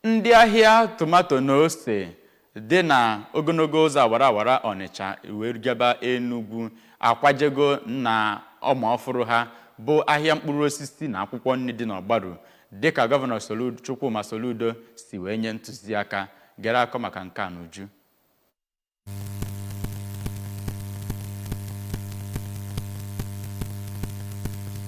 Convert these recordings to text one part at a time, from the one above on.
Ndị ahịa tomato na ose dị na ogologo ụzọ awara awara Ọnịcha wee gaba Enugu akwajego na ọma ọfụrụ ha bụ ahịa mkpụrụ osisi na akwụkwọ nri dị n'Ọgbaru, dịka Gọvanọ Chukwuma Soludo si wee nye ntụziaka. Gere akọ maka nke a n'uju.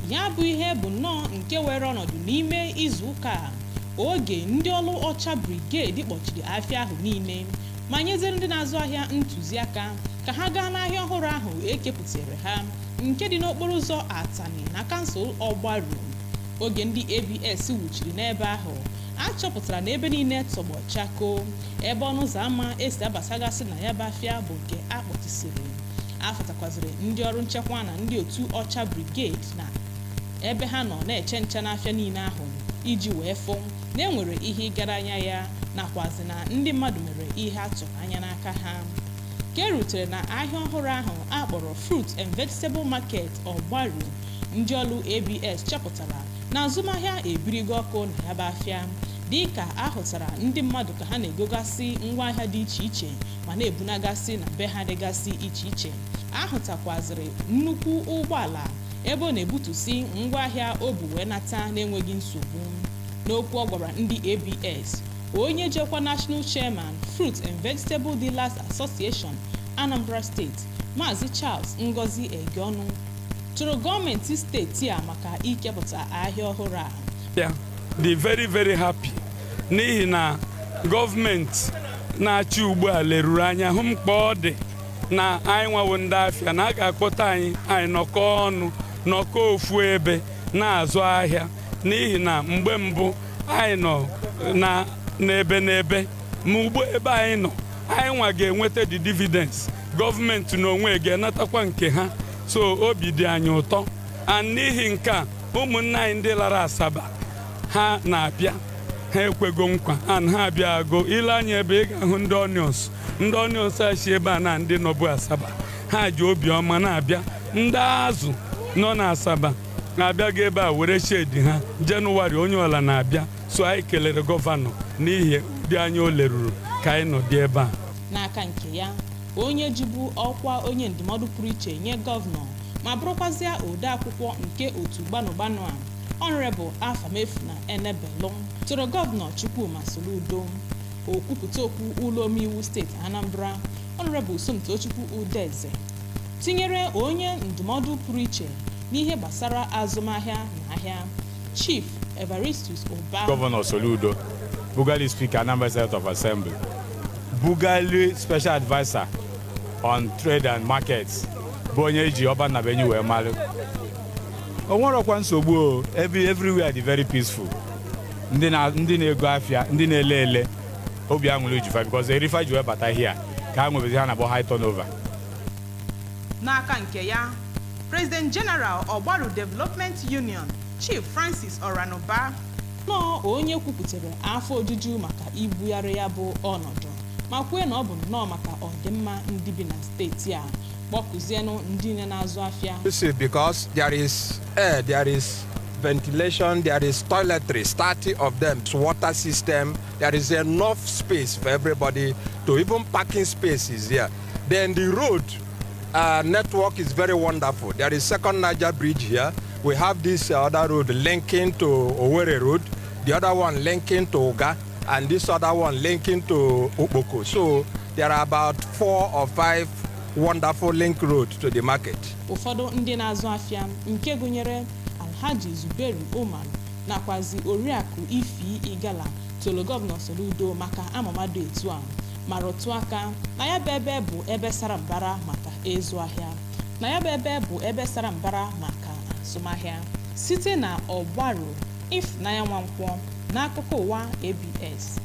Ya bụ ihe bụ nnọọ nke were ọnọdụ n'ime izu ụka a, oge ndị ọrụ Ọcha Brigade kpọchiri afịa ahụ niile ma nyeziere ndị na-azụ ahịa ntụziaka ka ha gaa n'ahịa ọhụrụ ahụ ekepụtara ha, nke dị n'okporo ụzọ Atani na kansụl Ọgbaru. Oge ndị ABS wuchiri n'ebe ahụ, a chọpụtara na ebe niile tọgbọ chakoo, ebe ọnụ ụzọ ámá esi abasagasị na ya bụ afịa bụ nke a kpọchisiri. Afụtakwaziri ndị ọrụ nchekwa na ndị otu Ọcha Brigade na ebe ha nọ na-eche nche n'afịa niile ahụ iji wee fụ na e nwere ihe ịgara anya ya, nakwazi na ndị mmadụ mere ihe a tụrụ anya n'aka ha. Ka e rutere na ahịa ọhụrụ ahụ a kpọrọ Fruit and Vegetable Market Ọgbaru, ndị ọrụ ABS chọpụtara na azụmahịa ebirigo ọkụ na ya bụ afịa, dịka a hụtara ndị mmadụ ka ha na-egogasị ngwaahịa dị iche iche ma na-ebunagasị na be ha dịgasị iche iche. Ahụtakwaziri nnukwu ụgbọala ebe ọ na-ebutusi ngwaahịa o bu wee nata na-enweghị nsogbu. N'okwu ọ gwara ndị ABS, onye jekwa National Chairman, Fruit and Vegetable Dealers Association, Anambra State, Maazị Charles Ngozi Egeọnụ, tụrụ gọọmenti steeti a maka ikepụta ahịa ọhụrụ a. Ya dị very very happy n'ihi na gọọmenti na-achị ugbu a leruru anya hụ mkpa ọ dị na anyị nwawo ndị afịa na a ga-akpọta anyị, anyị nọkọ ọnụ, nọkọ ofu ebe na-azụ ahịa, n'ihi na mgbe mbụ anyị nọ na n'ebe n'ebe, ma ugbu ebe anyị nọ, anyị nwa ga-enweta the dividends, gọọmenti n'onwe ga-enatakwa nke ha. So obi dị anyị ụtọ, and n'ihi nke a, ụmụnne anyị ndị lara Asaba, ha na-abịa, ha ekwego nkwa and ha abịago. Ile anya ebe ị ga-ahụ ndị onions, ndị onions a si ebe a na ndị nọbụ Asaba, ha ji obiọma na-abịa. Ndị azụ nọ na Asaba na-abịago ebe a were shed ha. Jenụwarị onye ọla na-abịa. So anyị kelere gọvanọ n'ihi ụdị anya o leruru ka anyị nọdị ebe a. N'aka nke ya, onye jibu ọkwa onye ndụmọdụ pụrụ iche nye gọvanọ ma bụrụkwazịa ode akwụkwọ nke otu gbanụgbanụ a, Honorable Afamefuna Enebelu, toro Gọvanọ Chukwuma Soludo. Okwupụta okwu ụlọ omeiwu steeti Anambra, Honorable Somtochukwu Udeze, tinyere onye ndụmọdụ pụrụ iche n'ihe gbasara azụmahịa na ahịa, Chief Evaristus Ụba. Gọvanọ Soludo bugali Speaker, Anambra State of Assembly, bugali Special Adviser on Trade and Markets, bụ onye eji ọba nnabenyi wee malụ. O nwerọkwa nsogbu o. Everywhere dị very peaceful. Ndị na-ego afịa, ndị na-ele ele, obi aṅụrị jufa because erifa ji wee bata here ka ha nwebezi ha na-akpọ high turnover. N'aka nke ya, President General, Ọgbaru Development Union, Chief Francis Oranuba, nnọọ onye kwupụtara afọ ojuju maka ibugharị ya bụ ọnọdụ, ma kwue na ọ bụ nnọọ maka ọdịmma ndị bi na steeti a, kpọkụzienụ ndị niile na-azụ afịa. You see, because there is air, there is ventilation, there is toiletries, 30 of them, water system, there is enough space for everybody to even parking space is here. Then the road network is very wonderful. There is Second Niger Bridge here. We have this other road linking to Owerri Road, the other one linking to Uga, and this other one linking to Okpoko. So there are about four or five wonderful link roads to the market. Ụfọdụ ndị na-azụ afịa, nke gụnyere Alhaji Zuberi Umar nakwazi Oriakụ Ifi Igala, tolo Gọvanọ Soludo maka amụma dị etu a, ma rụtụ aka na ya bụ ebe bụ ebe sara mbara maka ịzụ ahịa, na ya bụ ebe bụ ebe sara mbara maka azụmahịa. Site na Ọgbaru, Ifunanya Nwankwọ n'akụkọ ụwa ABS.